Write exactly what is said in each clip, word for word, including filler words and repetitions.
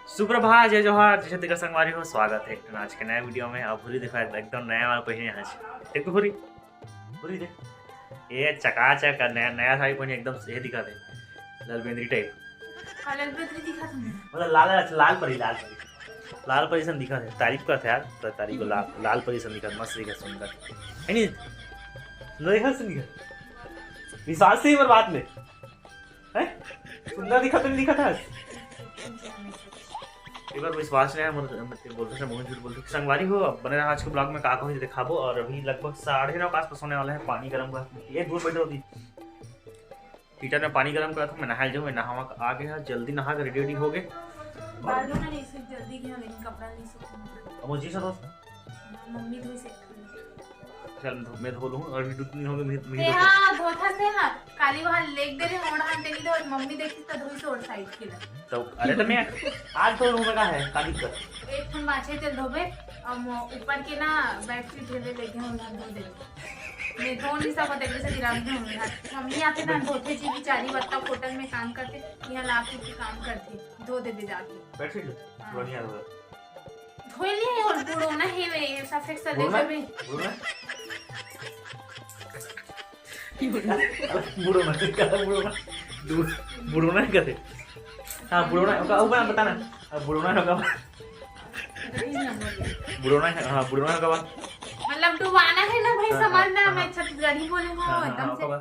सुप्रभात, जय जोहार, जय छत्तीसगढ़ संगवारी हो। स्वागत है एक ठन आज के नया वीडियो में। अब भूरी देखो, एकदम नया वाला पहिने आज। देख तो भूरी, भूरी देख, ये चकाचक नया, नया साड़ी पहिने, एकदम ये दिखा दे, ललबेंदरी टाइप। हाँ, ललबेंदरी दिखा तुमने। मतलब लाल, अच्छा, लाल परी, लाल परी, लाल परी सन दिखा दे। तारीफ करते यार, तो तारीफ को लाल, लाल परी सन दिखा, मस्त दिखा, सुंदर है नहीं? सुंदर दिखा, सुंदर दिखा। विश्वास नहीं पर बात में, हैं? सुंदर दिखा तो नहीं दिखा था। एक बार विश्वास नहीं है, मुझे बोलते से मुंह झूठ बोलते। संगवारी हो, अब बने रहा आज के ब्लॉग में, का कुछ दिखाबो। और अभी लगभग साढ़े नौ के आसपास होने वाला है। पानी गर्म हुआ, ये दूर बैठे होती, हीटर में पानी गर्म करा था। मैं नहाए जाऊँ, मैं नहावा आ गया, जल्दी नहा के रेडी रेडी हो गए। बालों में नहीं सिर्फ जल्दी गया, लेकिन कपड़ा नहीं सूखा। अब मुझे सब मम्मी धोई से चल, मैं धो लूँ, अभी दो तीन दिन हो गए, मैं, मैं ते धो हाँ, धोथस ते हाँ। काली वहाँ लेग दे रहे, ओढ़ा ते नहीं धो, मम्मी देखी तो धोई से और साइड के लग। तो अरे तो मैं आज धो लूँ, मैं का है, का दिक्कत? एक ठन बाछे तेल धोबे, हम ऊपर के ना बेडशीट हेले लेके हम धो दे। मैं धो नहीं सकत, तेरे से गिरा दे हम। मम्मी आते ना धोथे जी, बेचारी बत्ता होटल में काम करते, यहाँ लाभ की काम करते, धो दे दे जाके। बेडशीट हाँ। बढ़िया धो। धोई लिए और बुढ़ोना है वे, सफेद सले बुढ़ोना? जबे। बुढ़ोना? बुढ़ोना, क्या बुढ़ोना? दू-, बुढ़ोना है कहते? हाँ, बुढ़ोना, ओका, ओका बता ना। अब बुढ़ोना है ओका। बुढ़ोना है, हाँ, बुढ़ोना है ओका। मतलब डुबाना है ना भाई, हाँ, समझ हाँ, ना, हाँ। मैं छत्तीसगढ़ी बोले हूँ हाँ, हाँ, एकदम हाँ, से। ओका।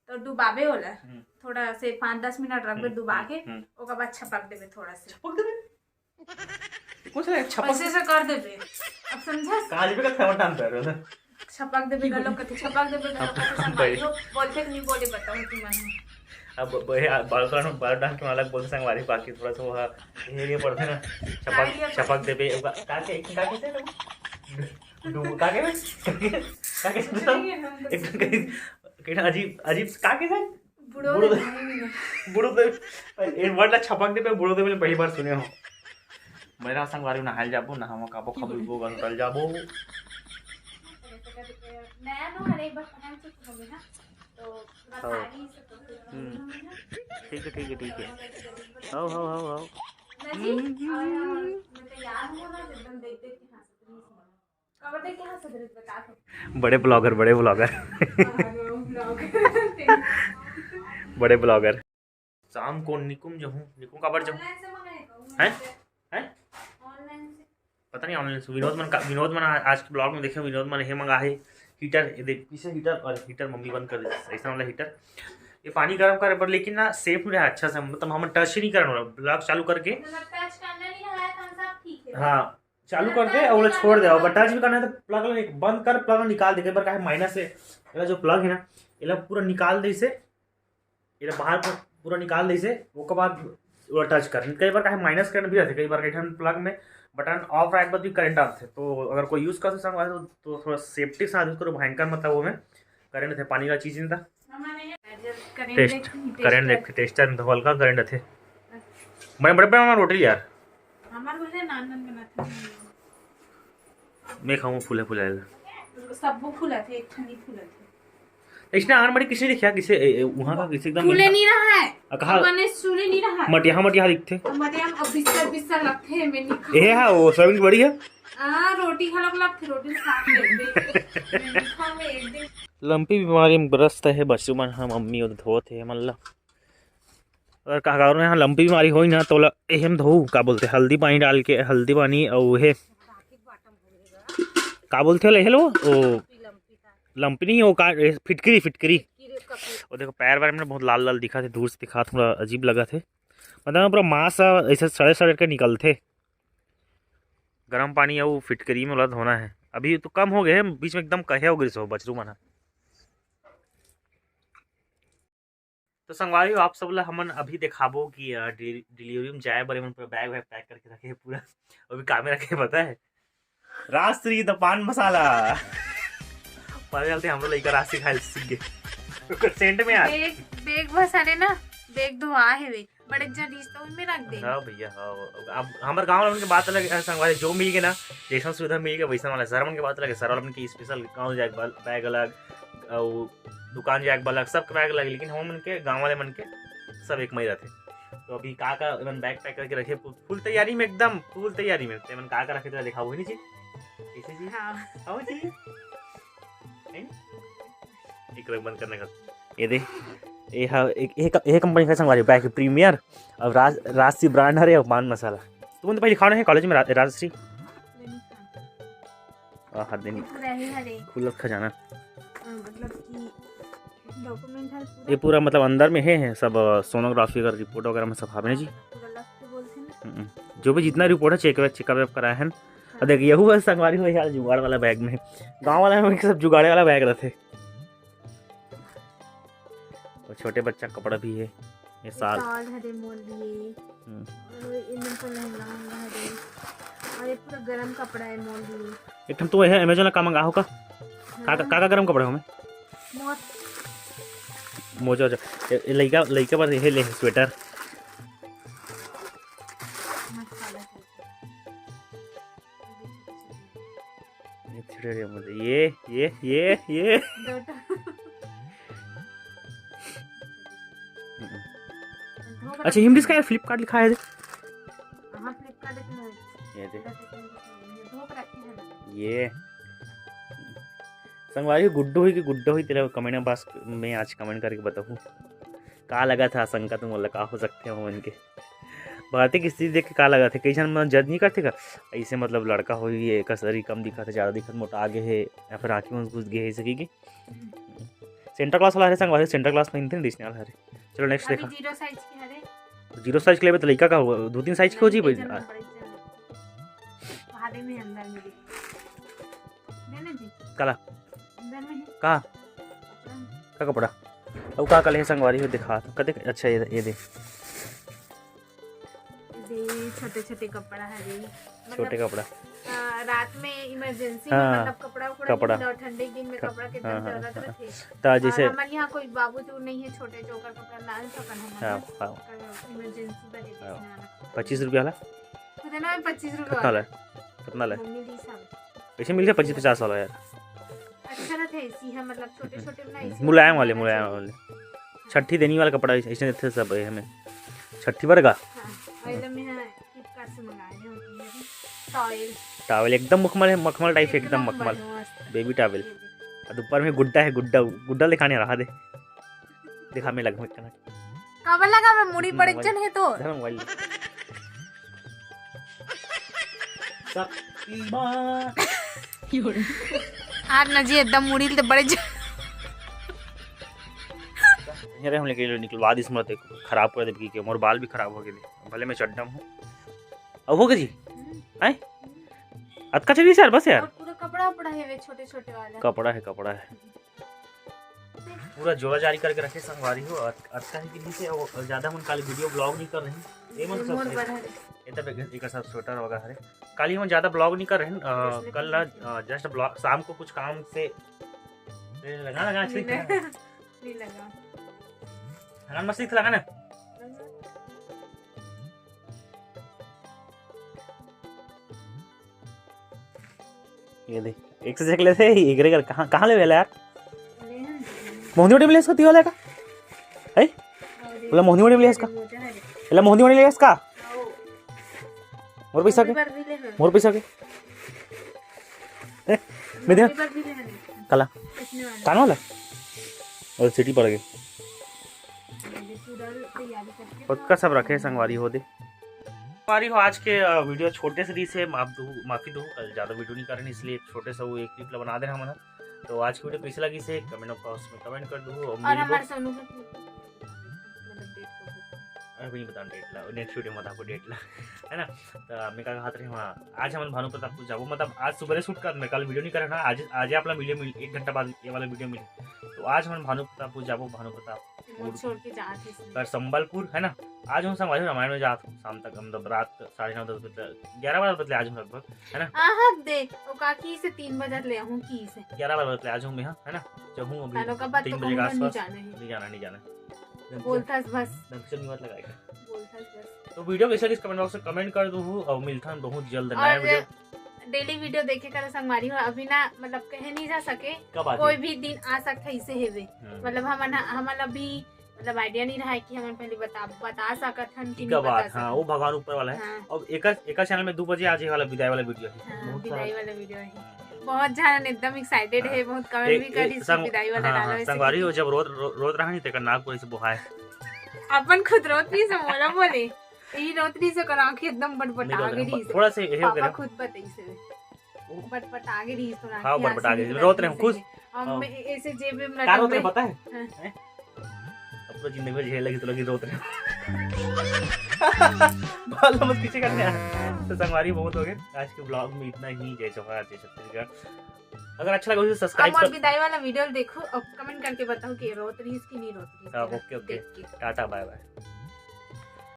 तो डुबाबे होला, हम्म। थोड़ा से पाँच दस मिनट रखबे हम्म, डुबा हम्म, के, हम्म। ओकर बाद छपक देबे थोड़ा से। छपक देबे? कौन सा छपक? ऐसे ऐसे कर देबे। अब समझस? काज पे का खबर टाइम कर रहे हो ना? छपक देबे गलो कथे, छपक देबे गलो कथे, संभाल लो। बोलते कि नहीं बोले, बताओ तुम मन। अब ब-, ब-, ये बाल कलर में बाल डाल के अलग बोलते संगवारी, बाकी थोड़ा सा वो, हाँ, ये, ये पढ़ते ना, छपक, छपक देबे, का, का के, का के से? डू-, का के? का के? का के? नहीं, हम तो एक, एक, एक अजीब, अजीब, का के से? बुढ़ो बुढ़ो दे, नहीं, नहीं। बुढ़ो दे, ये वर्ड ला छपक देबे, बुढ़ो दे, मैं पहली बार सुने हूँ। मेरा संगवारी नहाए जाबो, नहावा काबो, खबो, वो होटल जाबो। नया तो हर एक बार पहन चुकी होंगे ना, तो थोड़ा हाँ। साड़ी से तो फिर हम्म। ठीक है, ठीक है, ठीक है। हाओ, हाओ, हाओ, हाओ। नहीं, हम्म। और मैं तो याद हो ना, एकदम देख देख के हंस रही हूँ। बड़े ब्लॉगर, बड़े ब्लॉगर। बड़े ब्लॉगर। शाम को निकुम जो हूँ, निकुम काबर जो हूँ? हैं? हैं? पता नहीं, ऑनलाइन से। विनोद मन का, विनोद मन आ-, आज के ब्लॉग में देखे, विनोद मन हे मंगा हे हीटर, ये देख, पीछे हीटर और हीटर मम्मी बंद कर दे, ऐसा वाला हीटर। ये पानी गर्म करे पर, लेकिन ना सेफ नहीं रहा अच्छा से, मतलब हम टच ही नहीं करने वाला। ब्लॉग चालू करके, मतलब टच करना नहीं रहा है, तो हम सब ठीक है। हाँ, चालू कर दे और छोड़ दे, अगर टच भी करना है तो प्लग बंद कर, प्लग निकाल दे। कई बार का है माइनस है, एला जो प्लग है ना, एला पूरा निकाल दे इसे, एला बाहर पूरा निकाल दे इसे, ओकर बाद ओला टच कर। कई बार का है माइनस करंट भी रहते, कई बार कई ठन प्लग में बटन ऑफ रखे बाद भी करंट आते, तो अगर कोई यूज कर सकता है तो, तो थोड़ा सेफ्टी के साथ यूज करो, भयंकर मतलब वो में करंट थे, पानी का चीज नहीं था। टेस्ट, करंट देख, टेस्टर में तो हल्का करंट थे। बड़े, बड़े, बड़े, रोटी यार। हमार बोले नान नान बनाते हैं। मैं खाऊं फूले फूले। सबको फूला थे, एक ठंडी फूला थे। इसने आंगनबाड़ी किसे लिखा, किसे, ए, ए, वहाँ का किसे एकदम फूले नहीं रहा है। आ, कहाँ? मैंने सुने नहीं रहा है। मटिया, मटिया लिखते। मटिया अब बिस्तर, बिस्तर लगते हैं, मैं नहीं खाऊं। ए, हाँ, वो सोयाबीन की बड़ी है। हाँ, रोटी खा लो, लगते रोटी साथ में। मैं नहीं खाऊं, मैं एक दिन। लंपी बीमारी में ग्रस्त हे बच्चू मन ह, मम्मी ओदे धोत हे हमन ला। अगर का-, कारो यहाँ लंपी बीमारी होई ना, तो ओला एहे म धोऊ, का बोलथे, हल्दी पानी डाल के, हल्दी पानी अउ हे, का बोलथे ओला, एहे लो, ओ, लंपी नहीं, वो का, ए, फिटकरी, फिटकरी। वो देखो, पैर वैर में बहुत लाल लाल दिखत हे, दूर से दिखत, थोड़ा अजीब लगत हे। मतलब, पूरा मांस ह, ऐसे सड़े सड़े के निकलथे। गरम पानी अउ फिटकरी में ओला धोना है। अभी तो कम हो गए हैं, बीच में एकदम कहे हो गए सो बछरू मन ह। तो संगवारी हो, आप सब ला हमन अभी दिखाबो कि, अ, डि-, डिलीवरी में जाए बर एमन पूरा बैग वैग पैक करके रखे हैं पूरा। अभी कामे रखे हैं, पता है? राजश्री द पान मसाला। पता चलते हमरो लइका राजश्री खाए सीख गए। ओकर सेंट में यार। बैग, बैग बस आने ना, बैग धोआ है वे। बड़े जन रिश्ता उनमें रख दे। हाँ भैया, हाँ। अब हमर गाँव वाला मन के बात अलग है, संगवारी, जो मिल के ना, जैसन सुविधा मिल के वैसन वाला। शहर मन के बात अलग है, शहर वाला मन के स्पेशल गाँव जाए के बा-, बैग अलग, अउ दुकान जाए के अलग, सबके बैग अलग, लेकिन हम मन के गाँव वाले मन के सब एक मई रहते। तो अभी का का एमन बैग पैक करके रखे, फुल तैयारी में, एकदम फुल तैयारी में। तो एमन का का रखे, तेला दिखाओ, है नी जी? कैसे जी? हाँ। आओ जी। है नी? एक रंग बंद करने का। ये दे, ये हा, एक, एक, एक कंपनी का संगवारी बैग, प्रीमियर, और राज, राजश्री ब्रांड हरे, और पान मसाला। तुमन तो पहले खाओ ना कॉलेज में रा-, राजश्री? आहा, देनी। पूरा ही हरे। खुलत खजाना। हाँ, मतलब कि डॉक्यूमेंट है पूरा। ये पूरा मतलब अंदर में है, है सब, अ, सोनोग्राफी का रिपोर्ट वगैरह में सब हावे जी। पूरा लग के बोलते हैं ना। हम्म, जो भी जितना रिपोर्ट है चेक, चेकअप वेकअप कराए हैं। हाँ। अब देखिए, यहू बस संगवारी हो यार, जुगाड़ वाला बैग में, गाँव वाला में सब जुगाड़े वाला बैग रहते। और छोटे बच्चा कपड़ा भी है, ये साल। साल हरे मोर लिए। हम्म। और ये मन तो लहंगा वहंगा हरे। और ये पूरा गरम कपड़ा है मोर लिए। एक ठन तो है Amazon ला का मंगा हो का? का, का, हाँ। का, का गरम कपड़ा हो में? मोर। मोजा, मोजा। ये, ये लइका, लइका बर ये ले स्वेटर। मसाला चलता है। ये थोड़े रे मुझे, ये, ये, ये, ये। दो ठो। हम्म। धोकर अच्छा, हिमडिस का यार Flipkart लिखा है? हाँ, Flipkart लिखा है। ये दे। धोकर रखे हैं ना। ये। संगवारी गुड्डू हुई कि गुड्डो हुई, तेला comment box में आज comment करके बताहू। का लगा था आशंका तुम, बोला का हो सकते हो मन के? भारतीय की स्थिति देख के का लगा था, कई झन मन जज नहीं करते का? ऐसे मतलब लड़का हो ही है, एकर शरीर कम दिखत है, ज्यादा दिखत, मोटा आगे है, या फिर आँखी में घुस गए है, ऐसे की, की? सेंटा क्लास वाला हरे संगवारी, सेंटा क्लास में इंतन डिशनल हरे। चलो नेक्स्ट अभी देखा। जीरो साइज के हरे। जीरो साइज के लेबे तो लइका का हो, दो तीन साइज के हो जी लइका भाई। जन बड़े जन। भादे में अंदर में दे। देना जी। काला? अंदर में है। का? कपड़ा में। का कपड़ा? अब का कले संगवारी हो दिखा तो कदे, अच्छा ये, ये दे। दे छोटे छोटे कपड़ा है रे। मतलब, छोटे कपड़ा। अ, रात में इमरजेंसी में हाँ, मतलब कपड़ा उपड़ा कपड़ा। नहीं मिला, ठंडे के दिन में क-, कपड़ा के हाँ, एकदम हाँ, जरूरत हाँ। रहथे। तो और जैसे हमारे यहाँ कोई बाबू तो नहीं है छोटे जो ओकर कपड़ा ला सकन हम हाँ, मतलब, हाँ। अ, इमरजेंसी बजे हाँ। जैसे आना। पच्चीस रुपया वाला? तो देना है पच्चीस रुपया कितना वाला। ला? कितना ला? मम्मी दी सब। कैसे मिल गया पच्चीस पचास वाला यार? अच्छा रहता है इसी है मतलब छोटे छोटे बना इसी मुलायम में वाले, ज्यादा मुलायम चाहिए। वाले। छठी देनी वाला कपड़ा ऐसे देते सब ये हमें। छठी वर्गा। हाँ, पहले में है Flipkart से मंगाए हैं हम लोग। टॉयल। टॉवेल एकदम मखमल है, मखमल टाइप एकदम एकदम मखमल। मस्त। Baby towel. ये देखो। और ऊपर में गुड्डा है, गुड्डा, गुड्डा दिखाने रहा दे। दिखा मैं लगभग कनक। काबर लगा मैं मुड़ी हम्म, पड़े वही। जन है तो। धर्म वाली। शक्तिमान। आज ना जी एकदम मुड़ी ले बड़े ज- अरे हम लेके निकलवा दिस मत, खराब कर देबे की, मोर बाल भी खराब हो गए, भले मैं चड्डम हूँ। अब हो गए जी? हम्म। हैं? अतका चलिए यार, बस यार। और पूरा कपड़ा उपड़ा है वे छोटे छोटे वाला। कपड़ा है, कपड़ा है। पूरा जोड़ा जारी करके रखे संगवारी हो, अत-, अतका ही दिन से वो ज्यादा मन काली वीडियो ब्लॉग नहीं कर रही। ये मन सब मोर है। बर हरे। ये तब एक, एक सब स्वेटर वगैरह हरे। काली मन ज्यादा ब्लॉग नहीं कर रहे हैं, अ, इसलिए कल ना, कुछ नहीं। अ, जस्ट ब्लॉग शाम को कुछ काम से, ए, लगा, लगा, नहीं ठीक है। लगा। नहीं लगा। हरान मस्ती लगा ना। लगा। ये देख, एक से देख लेते ही, एक रे कर, कहाँ, कहाँ ले वेला यार? मोहनी वाटी में ले इसका तीवाला का? है? बोला, मोहनी वाटी में ले इसका? बोला, मोहनी वाटी में ले इसका? मोर पैसा के? मोर पैसा के? ए, मैं दे। काला? कान वाला? और सिटी पड़ गई। पक्का सब रखे संगवारी हो दे। संगवारी हो, आज के, अ, वीडियो छोटे से रहिसे, माफ दू, माफी दू, कल ज्यादा वीडियो नहीं करन, इसलिए छोटे से वो एक क्लिप ला बना देना हमन ह। तो आज की वीडियो कैसे लगिसे, कमेंट बॉक्स में कमेंट कर दू। और और मिलबो। हमारे सोनू का मतलब डेट कब है? अरे, नहीं बता डेट ला, नेक्स्ट वीडियो में बताबो डेट ला, है ना? तो मैं का कहत रहे, हाँ, आज हमन भानु प्रतापपुर जाबो, मतलब आज सुबह शूट कर, मैं कल वीडियो नहीं करे ना, आज, आज आप ला वीडियो मिल, एक घंटा बाद ये वाला वीडियो मिले। तो आज हमन भानु प्रतापपुर जाबो, भानु प्रताप मोर छोड़ के जात हे इसने। कर संबलपुर, है ना? आज हम संगवारी रामायण में जात हूँ, शाम तक, मतलब, रात साढ़े नौ, दस बजे तक, ग्यारह बारह बजे आज हूँ लगभग, है ना? आहक दे, ओ काकी से तीन बजे ले आहूँ की से। ग्यारह बारह बजे आज हूँ मैं, हाँ, है ना? जब हूँ अभी कालो का बात तीन तो बजे के कहूँ ना, आसपास। नहीं जाना है। नहीं जाना, नहीं जाना। बोलता है बस। ढंग से नहीं मत लगाएगा। बोलता है बस। तो वीडियो कैसा लगिस कमेंट बॉक्स में कमेंट कर दू और मिलता हूँ बहुत जल्द नया और वीडियो। डेली वीडियो देखे करो संगवारी हो, अभी ना मतलब कहे नहीं जा सके, कब आती कोई है? भी दिन आ सकता है इसे हेवे। हम्म। मतलब हमन, हमन अभी मतलब आइडिया नहीं रहा है कि हमन पहले बता बता सकत हन कि ठीक नहीं है बात। बता हाँ, सकत। वो भगवान ऊपर वाला है। हाँ। अब एकर एकर चैनल में दो बजे आ जाए वाला विदाई वाला वीडियो है। हाँ, बहुत विदाई सारा- वाला वीडियो है। बहुत झन एकदम एक्साइटेड हाँ। है, बहुत कमेंट एक- भी कर एक रही संग- विदाई वाला हाँ, डालो हाँ, ऐसे संगवारी हो, करके। जब रोत रो- रोत रहा नहीं, तेकर नाक पूरी से बोहाय। अपन खुद रोत नहीं से मोला बोले, यही रोत नहीं से कर आंखें एकदम बटबटा नहीं रोत गई रहे, रही। थोड़ा से यही हो पापा गया। खुद बताई से बटबटा गई रही तो हाँ, बटबटा गई, रोत रहे हम, खुश। हम हाँ। ऐसे जेब में का रोत रहे लटक पता है? हाँ। हैं? अब तो जिंदगी में झेल लगी तो लगी रोत रहे। बाल मत पीछे करने हैं। तो संगवारी बहुत हो गए आज के ब्लॉग में, इतना ही। जय जोहार, जय छत्तीसगढ़। अगर अच्छा लगा तो सब्सक्राइब हम और कर। विदाई वाला वीडियो देखो और कमेंट करके बताओ कि रोत रही कि नहीं रोत रही। हाँ, ओके, ओके। देख के। टाटा, बाय बाय।